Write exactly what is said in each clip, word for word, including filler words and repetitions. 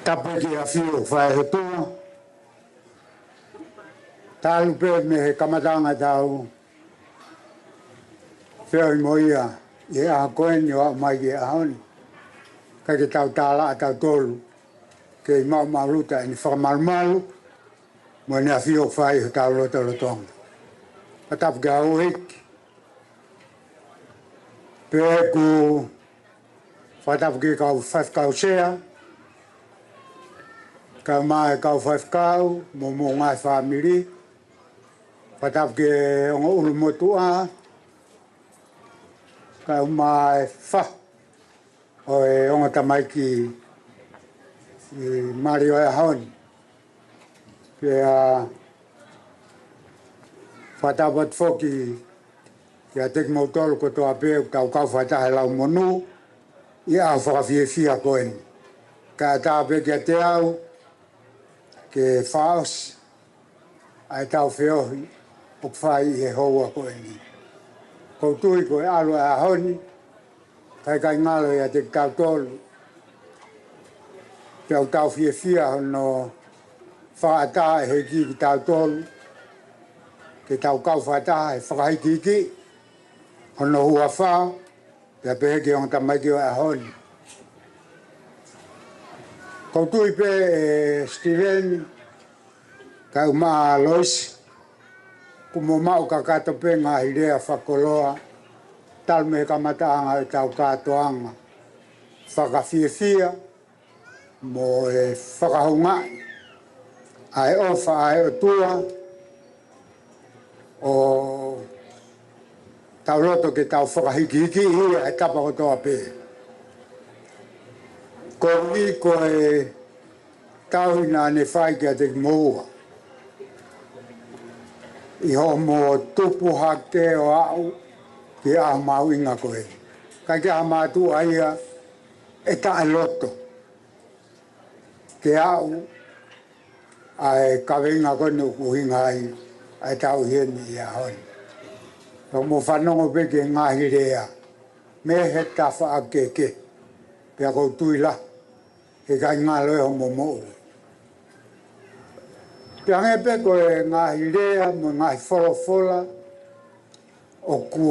Tapu ki he ʻafio ʻoku fai ʻe he ʻOtua. Talu pē mei he kamataʻanga ʻetau feohi mo ia ʻi he ʻaho ko eni ʻo aʻu mai ki he ʻaho ni. Ka ke tau tālaʻa tautolu ke maʻu maʻuluta ʻene fakamalumalu mo ʻene ʻafio ʻoku fai ʻi hotau lotolotonga. Ka tapu ki he houʻeiki. Pea ʻoku fakatapu ki he kau faifekau sea, kae ʻumaʻā e kau faifekau mo hoʻomou ngaahi fāmili. Fakatapu ki he ongo ʻulumotuʻa, kae ʻumaʻā e fahu ʻo e ongo tamaiki ʻi mali ʻo e ʻaho ni. Pea fakatapu atu foki kiate kimoutolu kotoa pē ʻoku tau kau fakataha he lau monū ʻi he ʻaho fakafiefia ko eni. Kae ʻatā pē kiate au ke fakaʻosi ʻa ʻetau feohi ʻoku fai ʻi he houa ko eni. ʻOku ou tui ko e ʻalu ʻa e ʻaho ni, ka ʻikai ngalo ʻiate kitautolu. Pea ʻoku tau fiefia hono fakaʻatā ʻe he ʻEiki kitautolu ke tau kau fakataha he fakahikihiki hono huafa, pea pehē ki he ongo tamaiki ʻo e ʻaho ni. ʻOku ou tui pē ʻe Sitiveni kae ʻumaʻā Loisi, kuo mou maʻu kakato pē ngaahi lea fakakoloa, talu mei he kamataʻanga ʻetau kātoanga. Fakafiefia mo e fakahoungaʻi ʻa e ʻofa ʻa e ʻOtua ʻo tau loto ke tau fakahikihiki ʻi he tapa kotoa pē. Koeʻuhi ko e tauhi naʻa ne fai kiate kimoua ʻi hoʻomo tupu hake ʻo aʻu ki he ʻaho mahuʻinga ko eni. ʻIkai ke ʻi ai ha mātuʻa ia ʻe taʻeloto ke aʻu ʻa e kaveinga ko eni ʻoku ʻuhinga ai ʻa e tauhi eni ʻi he ʻaho ni. Pea mou fanongo pē ki he ngaahi lea mei he tafaʻaki kehekehe, pea ʻoku ou tui lahi he ʻikai ngalo ʻe hoʻomo moʻui. Pea hangē pē ko e ngaahi lea mo e ngaahi folofola ʻoku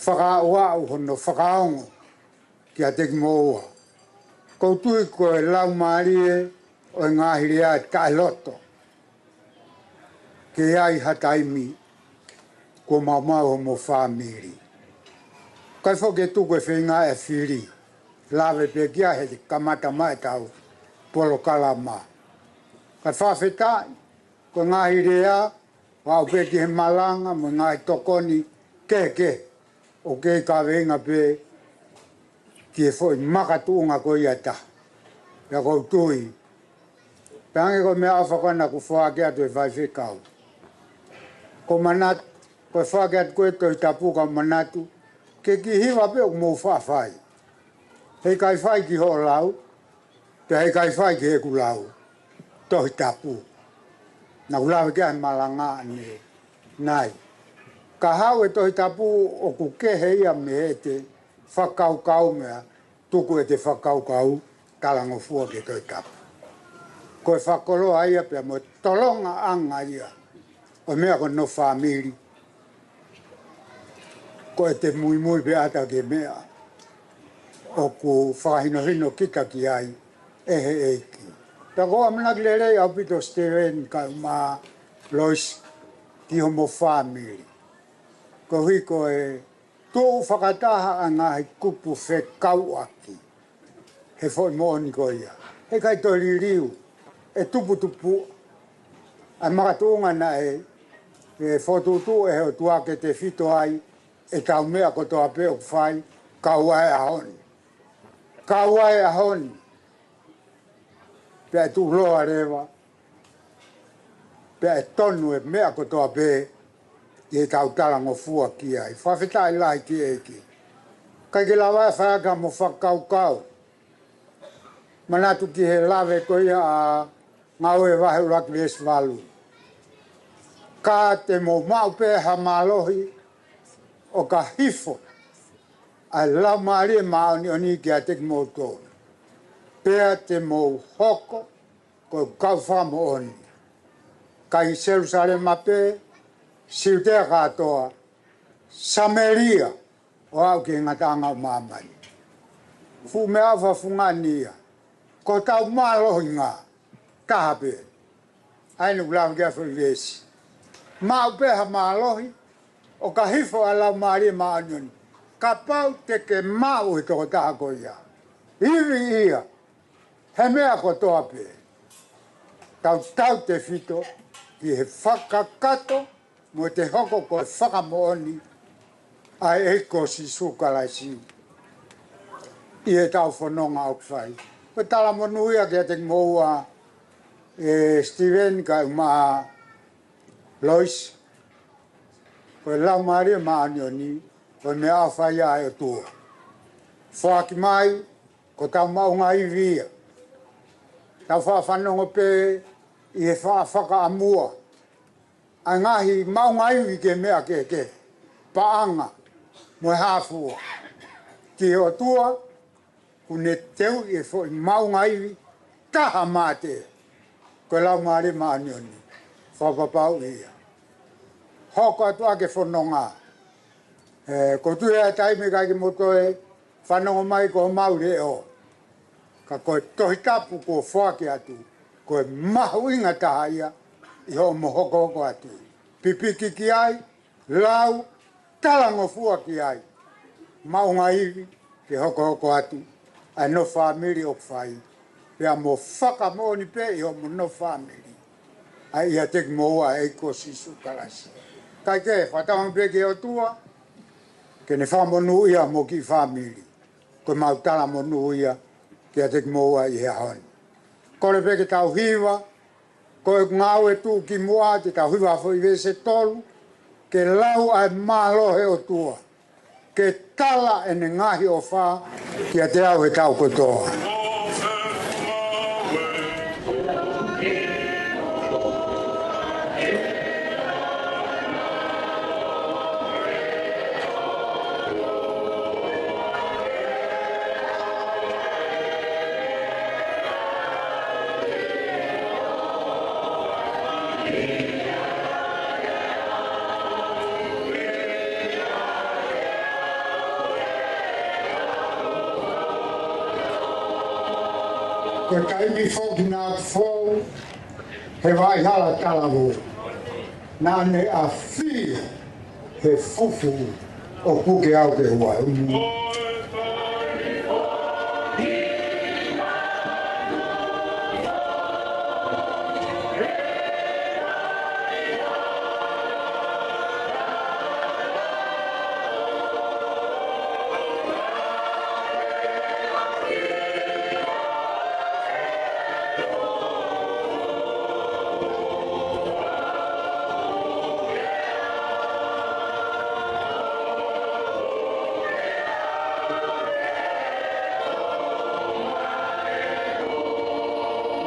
fakaaʻuaʻu hono fakaongo kiate kimoua. ʻOku ou tui ko e laumālie ʻo e ngaahi lea ʻe taʻeloto ke ʻi ai ha taimi kuo maumau hoʻomo fāmili. ʻIkai foki ke tuku e feinga ʻa e fili, lave pē ki ai he kamata mai ʻetau polokalama. Kae fakafetaʻi, ko e ngaahi lea ʻo aʻu pē ki he malanga mo e ngaahi tokoni kehekehe ʻoku kei kaveinga pē ki he foʻi makatuʻunga ko ia ʻe taha. Pea ʻoku ou tui, pea hangē ko e meʻaʻofa ko ena kuo foaki atu ʻe he faifekau, ʻoku ou manatu, ko e foaki atu ko ē Tohi Tapu, ʻoku ou manatu ke kiʻi hiva pē ʻoku mou faʻa fai. He ʻikai fai ki hoʻo lau, pea he ʻikai fai ki heʻeku lau Tohi Tapu. Naʻa ku lave ki ai he malanga ʻanenai. Ka haʻu e Tohi Tapu ʻoku kehe ia mei heʻete fakakaukau, meʻa tuku ʻete fakakaukau, talangofua ki he Tohi Tapu. Ko e fakakoloa ia pea mo e tolongaʻanga ia ʻo e meʻa ko hono fāmili. Ko ʻete muimui pē ʻata ki he meʻa ʻoku fakahinohino kita ki ai ʻe he ʻEiki. Pea ʻoku ou ʻamanaki lelei ʻaupito Sitiveni kae ʻumaʻā Loisi ki hoʻomo fāmili. Koeʻuhi ko e tuʻu fakataha ʻa e ngaahi kupu fekauʻaki he foʻi moʻoni ko ia. He ʻikai toe liliu, ʻe tuputupuʻa ʻa e makatuʻunga naʻe, ʻe fokotuʻutuʻu ʻe he ʻOtua ke tefito ai ʻetau meʻa kotoa pē ʻoku fai, kau ai e ʻaho ni. Kau ai e ʻaho ni. Pea ʻe tuʻuloa leva, pea ʻe tonu e meʻa kotoa pē ʻi heʻetau talangofua ki ai. Fakafetaʻi lahi ki he ʻEiki. ʻIkai ke lava ʻe fai ʻaki hoʻomo fakakaukau. Manatu ki he lave ko ia ʻa Ngāue vahe ʻuluaki veesi valu. Ka te mou maʻu pē ha mālohi ʻo ka hifo ʻa e Laumālie Māʻoniʻoni kiate kimoutolu. pea te mou hoko ko e kau fakamoʻoni, ʻikai Selusalema pē, Siutea kātoa, Samēlia, ʻo aʻu ki he ngataʻanga ʻo māmani. Fuʻu meʻa ʻoku fungani ia, ko hotau mālohinga taha pē. ʻA ia naʻa ku lave ki ai foʻi veesi. Maʻu pē ha mālohi, ʻo ka hifo ʻa e Laumālie Māʻoniʻoni, kapau te ke maʻu he tokotaha ko ia, ivi ia he meʻa kotoa pē. Tautautefito ki he fakakakato mo e hoko ko e fakamoʻoni ʻa e ʻEiki ko Sīsū Kalaisi ʻi heʻetau fononga ʻoku fai. Ko e talamonū ia kiate kimoua, ʻe Steven, kae ʻumaʻā Lois, ko e Laumālie Māʻoniʻoni ko e meʻaʻofa ia ʻa e ʻOtua. Foaki mai, ko hotau maʻunga ivi ia. Tau faʻa fanongo pē ʻi he faʻa fakaʻamua ʻa e ngaahi maʻunga ivi ki he meʻa kehekehe, paʻanga mo e hā fua. Ki he ʻOtua, kuo ne teuʻi e foʻi maʻunga ivi taha mate, ko e Laumālie Māʻoniʻoni, fakapapauʻi ia. Hoko atu ʻa e fononga. ʻE, ʻoku ou tui ʻe ʻi ai e taimi ʻe ʻikai ke mou toe fanongo mai ko homau leʻo, ka ko e Tohi Tapu kuo foaki atu, ko e mahuʻinga taha ia ʻi hoʻomo hokohoko atu. Pipiki ki ai, lau, talangofua ki ai. Maʻunga ivi ke hokohoko atu ʻa e nofo fāmili ʻoku fai, pea mo fakamoʻoni pē ʻi hoʻomo nofo fāmili ʻa ia ʻiate kimoua ʻa e ʻEiki ko Sīsū Kalaisi. Kae kehe, fakatauange pē ki he ʻOtua ke ne fakamonūʻia homou kiʻi fāmili. Ko ʻemau talamonū ia kiate kimoua ʻi he ʻaho ni. Kole pē ke tau hiva, ko e ngāue tuʻukimuʻa, te tau hiva foʻi veesi ʻe tolu, ke lau ʻa e mālohi ʻo e ʻOtua, ke tala ʻene ngaahi ʻofa kiate au he taʻu kotoa. Ko e taimi foki naʻa ku fou he vaʻe hala talavou, naʻa ne ʻafio he fufu ʻo puke au ke u ʻalu.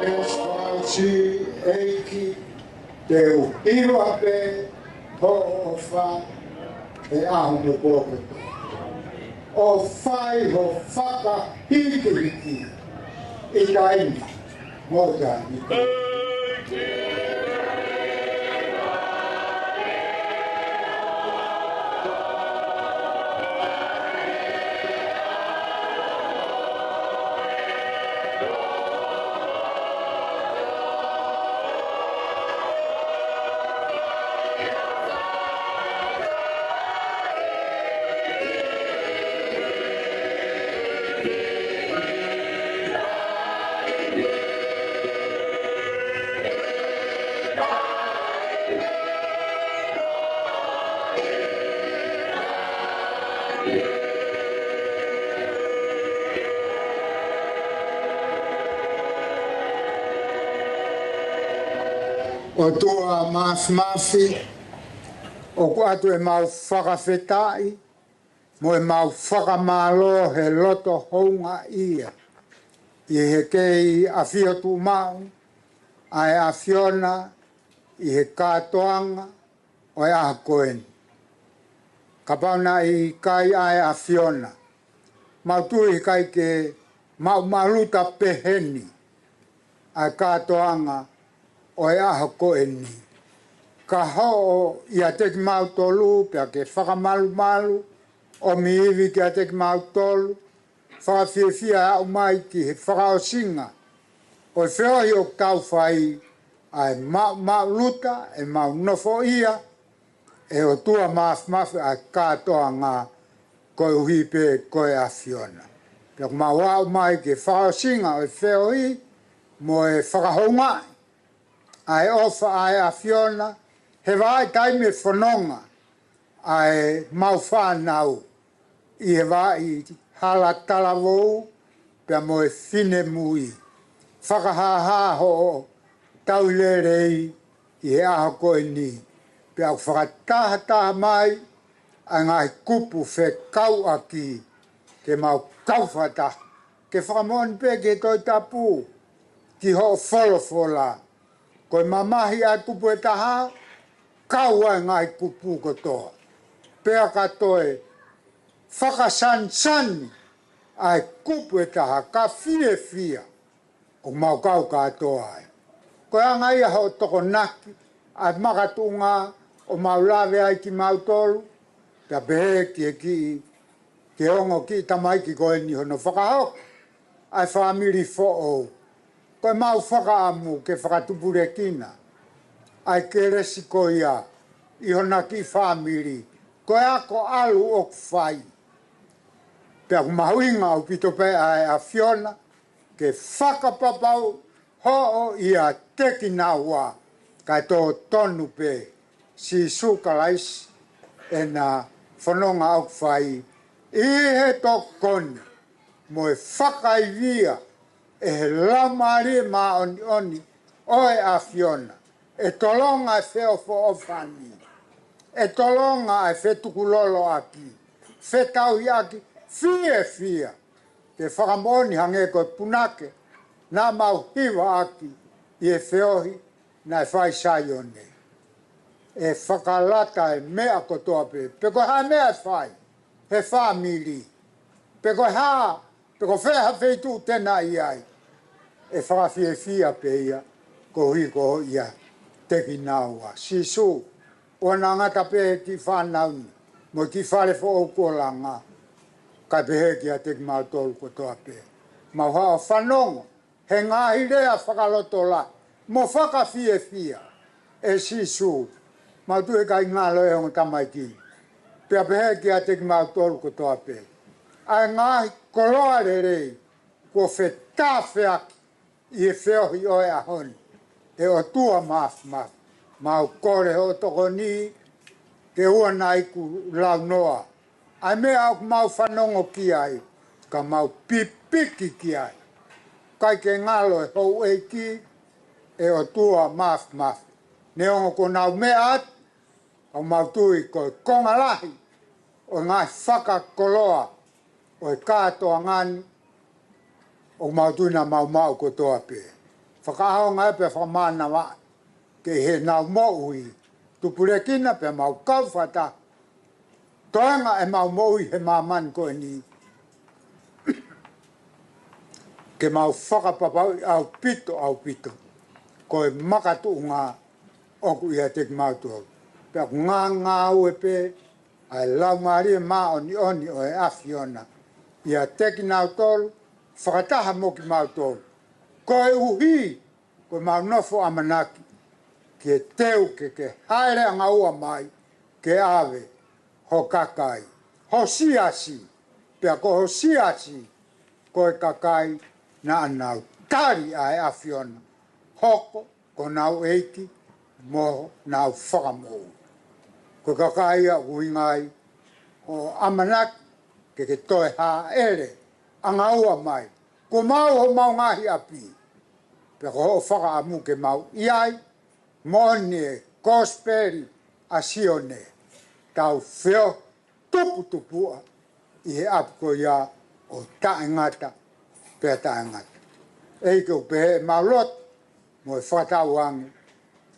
Yes, ʻEiki, te u hiva pē hoʻo ʻofa he ʻaho mo e pō kotoa, ʻo fai ho fakahīkihiki ʻi taimi mo taimi. ʻOtua Māfimafi, ʻoku ʻoatu ʻemau fakafetaʻi mo ʻemau fakamālō he loto houngaʻia ʻi he kei ʻafio tuʻumaʻu ʻa e ʻAfiona ʻi he kātoanga ʻo e ʻaho ko eni. Kapau naʻe ʻikai ʻa e ʻAfiona, mau tui ʻikai ke Maʻumaʻuluta peheni ʻa e kātoanga ʻo e ʻaho ko eni. Ka hoʻo ʻiate kimautolu pea ke fakamalumalu, ʻomi ivi kiate kimautolu, fakafiefia e aʻu mai ki he fakaʻosinga ʻo e feohi ʻoku tau fai, ʻa e maʻumaʻuluta ʻemau nofoʻia, ʻe ʻOtua Māfimafi, ʻa e kātoanga koeʻuhi pē ko e ʻAfiona. Pea ʻoku mau aʻu mai ki he fakaʻosinga ʻo e feohi mo e fakahoungaʻi ʻa e ʻofa ʻa e ʻAfiona, he vahaʻa taimi e fononga ʻa ʻemau fānau ʻi he vahaʻa hala talavou pea mo e finemui. Fakahāhā hoʻo tauhi lelei ʻi he ʻaho ko eni. Pea ʻoku fakatahataha mai ʻa e ngaahi kupu fekauʻaki ke mau kau fakataha. Ke fakamoʻoni pē ki he Tohi Tapu, ki hoʻo folofola. Ko e mamahi ʻa e kupu ʻe taha, kau ai e ngaahi kupu kotoa. Pea ka toe fakasanisani ʻa e kupu ʻe taha, ka fiefia, ʻoku mau kau kātoa ai. Ko e anga ia hoʻo tokonaki ʻa e makatuʻunga ʻoku mau lave ai kimautolu, pea pehē ki he kiʻi, ki he ongo kiʻi tamaiki ko eni hono fakahoko ʻa e fāmili foʻou. Ko ʻemau fakaʻamu ke fakatupulekina ʻa e kelesi ko ia ʻi hona kiʻi fāmili. Ko e ako ʻalu ʻoku fai. Pea ʻoku mahuʻinga ʻaupito pē ʻa e ʻAfiona ke fakapapauʻi hoʻo ʻiate kinaua, kae tō tonu pē Sīsū Kalaisi ʻena fononga ʻoku fai ʻi he tokoni mo e fakaivia ʻe he Laumālie Māʻoniʻoni ʻo e ʻAfiona. ʻE tolonga e feʻofoʻofani, ʻe tolonga e fetukuloloʻaki, fetauhiʻaki, fiefia. Ke fakamoʻoni hangē ko e punake naʻa mau hivaʻaki ʻi he feohi naʻe fai Saione. ʻE fakalata e meʻa kotoa pē, pe ko e hā e meʻa ʻe fai he fāmili, pe ko e hā, pe ko fē ha feituʻu te na ʻi ai, ʻe fakafiefia pē ia koeʻuhi ko hoʻo ʻiate kinaua. Sīsū, ʻoua naʻa ngata pē he kiʻi fānau ni mo e kiʻi fale foʻou kuo langa, kae pehē kiate kimautolu kotoa pē. Mau haʻu ʻo fanongo he ngaahi lea fakalotolahi mo fakafiefia, ʻe Sīsū, mau tui ʻe ʻikai ngalo e ongo tamaiki ni. Pea pehē kiate kimautolu kotoa pē ʻa e ngaahi koloa lelei kuo fetāfeaki ʻi he feohi ʻo e ʻaho ni. ʻE ʻOtua Māfimafi, mau kole hoʻo tokoni ke ʻoua naʻa iku launoa ʻa e meʻa ʻoku mau fanongo ki ai, ka mau pipiki ki ai. ʻIkai ke ngalo e houʻeiki, ʻe ʻOtua Māfimafi. Neongo kuo nau meʻa atu, ka ʻoku mau tui ko e konga lahi ʻo e ngaahi fakakoloa ʻo e kātoanga ni, ʻoku mau tui naʻa mau maʻu kotoa pē. Fakaʻaongaʻi pea fakamānavaʻi ke ʻi heʻenau moʻui, tupulekina pea mau kau fakataha, toenga ʻemau moʻui he māmani ko eni, ke mau fakapapauʻi ʻaupito, ʻaupito ko e makatuʻunga ʻoku ʻiate kimautolu. Pea ʻoku ngāngāue pē ʻa e Laumālie Māʻoniʻoni ʻo e ʻAfiona ʻiate kinautolu, fakataha mo kimautolu. Koeʻuhi ko ʻemau nofo ʻamanaki ki he teu ke ke hāʻele ʻangaua mai ke ʻave ho kakai, ho siasi, pea ko ho siasi ko e kakai naʻa nau tali ʻa e ʻAfiona, hoko ko honau ʻEiki mo honau Fakamoʻui. Ko e kakai ia ʻoku ʻuhinga ai hoʻo ʻamanaki ke ke toe hāʻele ʻangaua mai. Kuo mau homau ngaahi ʻapi, pea ko hoʻo fakaʻamu ke mau ʻi ai, moʻoni e kosipeli ʻa Sione, tau feohi tuputupuʻa ʻi he ʻapi ko ia ʻo taʻengata pea taʻengata. ʻEiki, ʻoku pehē ʻemau lotu mo e fakatauange,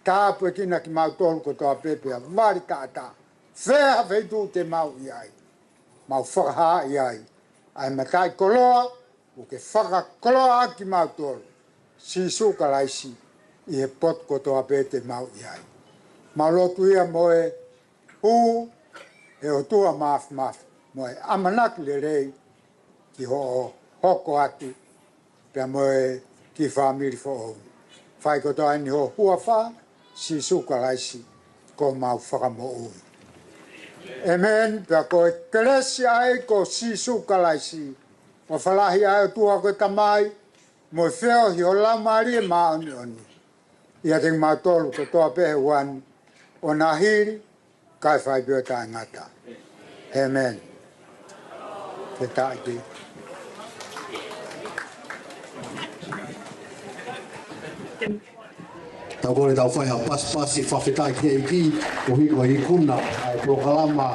tāpuekina kimautolu kotoa pē pea vali taʻataʻa. Fē ha feituʻu te mau ʻi ai, mau fakahaaʻi ai ʻa e mataʻikoloa ʻoku ke fakakoloaʻaki kimautolu, Sīsū Kalaisi, ʻi he potu kotoa pē te mau ʻi ai. Mau lotu ia mo e hū ʻe ʻOtua Māfimafi, mo e ʻamanaki lelei ki hoʻo hoko atu, pea mo e kiʻi fāmili foʻou. Fai kotoa eni ho huafa, Sīsū Kalaisi, ko homau Fakamoʻui. ʻĒmeni. Pea ko e kelesi ʻa e ʻEiki ko Sīsū Kalaisi, ʻofa lahi ʻa e ʻOtua ko e Tamai, mo e feohi ʻo e Laumālie Māʻoniʻoni, ʻiate kimautolu kotoa pē he ʻaho ni, ʻo na hili, kae fai pē ʻo taʻengata. ʻĒmeni. Ke taʻaki. Tau kole tau fai ha pasipasi fakafetaʻi ki he ʻEiki, koeʻuhi ko e ikuna ʻa e polokalama,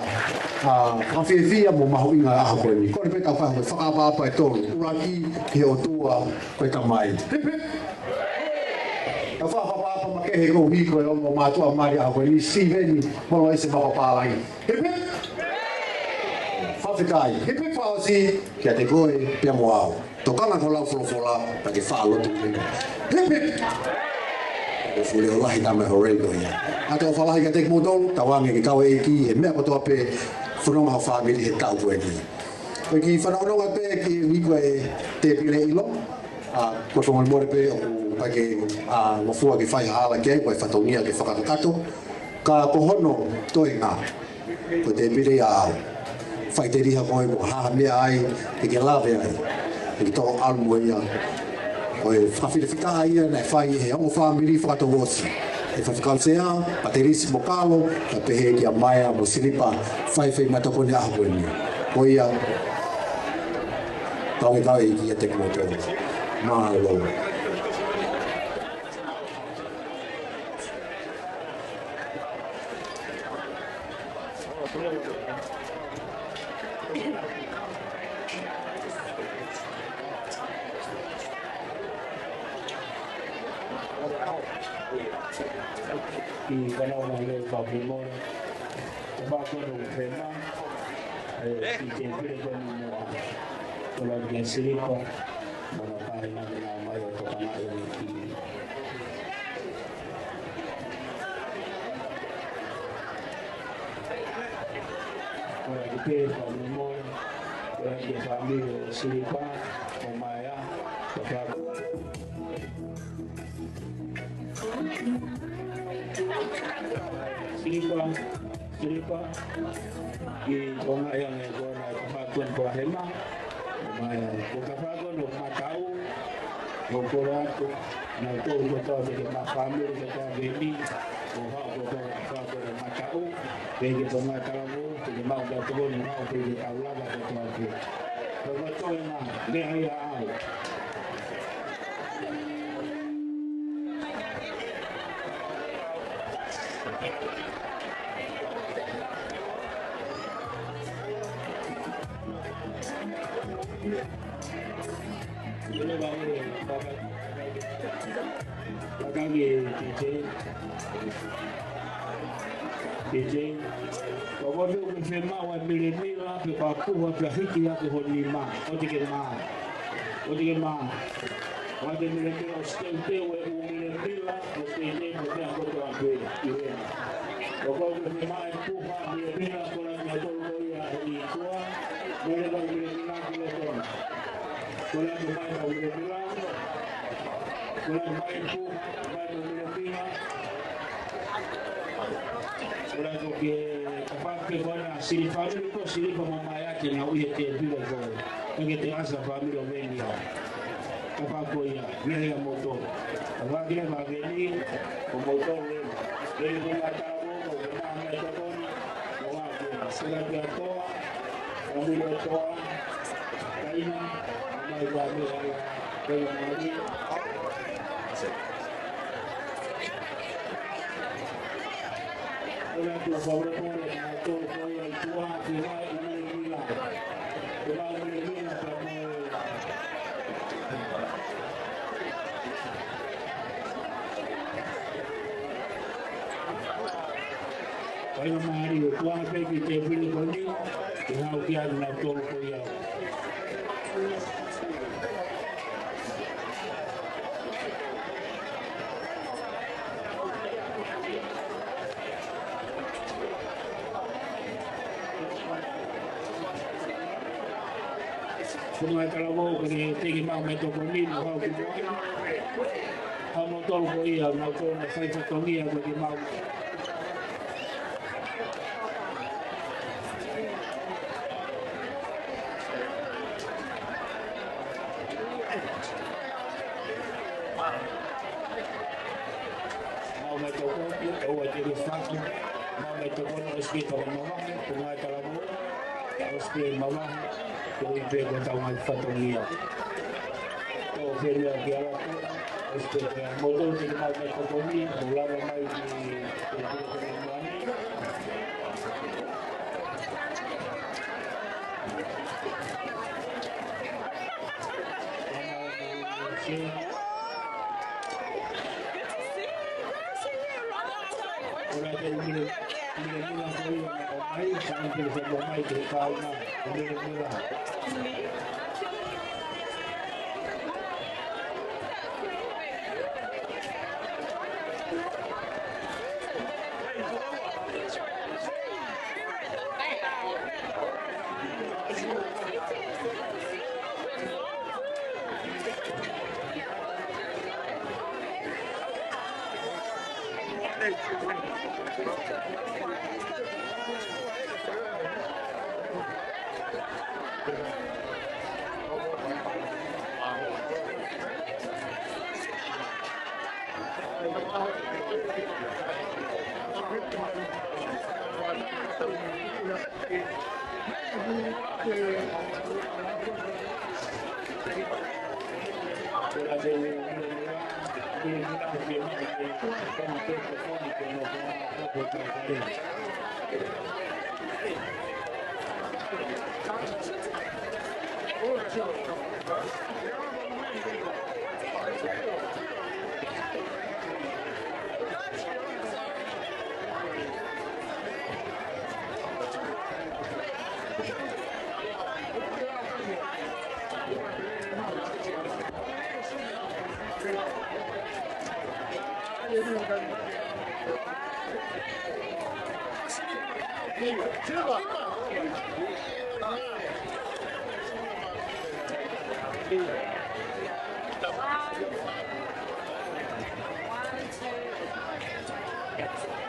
ʻa, fakafiefia mo mahuʻinga ʻo e ʻaho ko eni. Kole pē tau fai ha fakaʻapaʻapa ʻe tolu. ʻUluaki, ki he ʻOtua ko e Tamai. Hip, hip. Tau fai ha fakaʻapaʻapa makehe koeʻuhi ko e ongo mātuʻa mali ʻo e ʻaho ko eni, Sīveni mo Loise Mafapālangi. Hip, hip. Fakafetaʻi. Hip, hip, fakaʻosi kiate koe pea mo au. Tokanga ki hoʻo lau folofola, pea ke faʻa lotu. Hip, hip. Ko e fuʻu leʻo lahi ʻa e tama ʻo e houʻeiki ko ia. ʻOatu e ʻofa lahi kiate kimoutolu, tauange ke kau e ʻEiki he meʻa kotoa pē, fononga ho fāmili he taʻu ko eni. Ko e kiʻi fanongonongo pē koeʻuhi ko e tēpile ʻilo. ʻA, ko e fakamolemole pē ʻoku ʻikai ke, ʻa, ngofua ke fai ha hala ki ai, ko e fatongia ke fakakakato. Ka ko hono toenga, ko e tēpile ia ʻaʻau. Faʻiteliha koe mo ha meʻa ai ke ke lave ai, ke ke toʻo ʻalu mo ia. Ko e fakafetaʻi ia naʻe fai ʻe he ongo fāmili fakatouʻosi, ʻe Faifekau Sea, Patelisi mo Kalo, kae pehē kia Maea mo Silipa, faifekau mātuʻa ko eni ʻo e ʻaho ko eni. Ko ia, tau ʻofa lahi kiate kimoutolu. Mālō. Kiʻi fanongonongo fakamolemole. Ko e fakamolemole, ʻe, kiʻi tēpile ko eni mo, ko e lave kia Silipa, mo hono kāinga ke nau ō mai ʻo tokanga ʻi he kiʻi. Ko e kiʻi pē fakamolemole, ko e kiʻi fāmili ʻo Silipa, ʻo Maea, ko e fakamolemole. Silipa, Silipa, kiʻi konga ia ne ko na ka fakon ko hema, mai ko ka fakon ʻo Matau, ʻo kole atu, na ko ko to ke ma fāmili ko to ke ni, ʻo ha ko to fakon ʻo Matau, ke ke to ma tala mo, ke ke ma ka to ni ma ke ke tau lava ko to ke. Ko ko to na, ne ai a au. Pea ke, T J. T J. Ko koe ʻoku ke fiemaʻu ʻa e milemila pe ko e puha pea hiki hake ho nima. ʻOua te ke mā. ʻOua te ke mā. ʻOua te ke milemila ʻo siteuteu e ʻū milemila ʻo siteuteu mo e meʻa kotoa pē ʻi hena. Ko koe ʻoku ke fiemaʻu e puha milemila ko la kia tolu ko ia ʻi tua. Milemila milemila ki loto na. Ko la ke mai ka milemila. Ko la ke mai puha, mai ka milemila. Ko la ko ke kapau pē ko na Silipa, ko Silipa mo Maea ke nau ʻi he tēpile ko ē. Ke te ʻasi fāmili ʻo Venia. Kapau ko ia, meʻa ia mo tō. Kapau ke ma Veni, ko mo tō Veni. Veni ko ma tau, ko ma me tō Veni. Ko wa ke, sila ke toa, fāmili ʻo toa. Kaina, mai ka me ai, ko ia mai. Ko la tu fāmili ko ia, ko ia tua, ke mai, mai, mai. Kainga mālie, ʻoku ʻalu pē ki he tēpile ko eni, ke haʻu ki ai kinautolu ko ia. Ko e ngaahi talavou ko eni teʻeki maʻu mei he tokoni, mo hau ki muʻa. Haʻamou tolu ko ia, mau tolu mo fai fatongia ko eni mau. Mau mai toko, ʻoua te ke fatu. Mau mai toko, ʻosi pē toko mavahe, ko e ngaahi talavou. ʻOsi pē mavahe, ko e pē ko e tau ngaahi fatongia. Ko e pē lea ki ala ko, ʻosi pē ko e moto te mau mai toko ni, mo lava mai ki, ki, ki, ki, ki,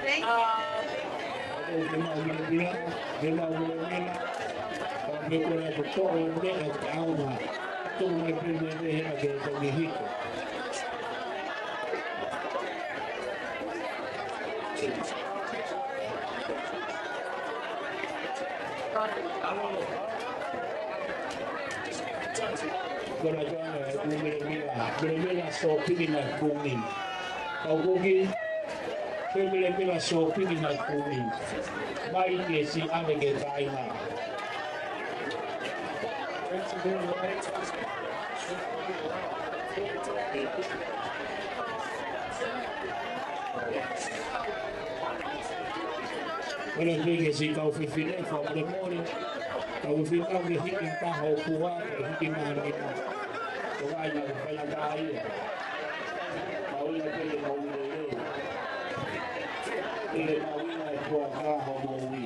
Thank you. Kona kona e kumi le mila, le mila sōpiki na kumi. Kau kuki, le mila sōpiki na kumi. Mai ke si ame ke taina. Kona ke si kau fefine, fakamolemole. Kau fefine kau ke hiki taha ʻo kua, ke hiki maha ni. Ko ai na fai na taha ia. Mau ia ke le mau le le. Ke le mau ia e kua ka ho mau i.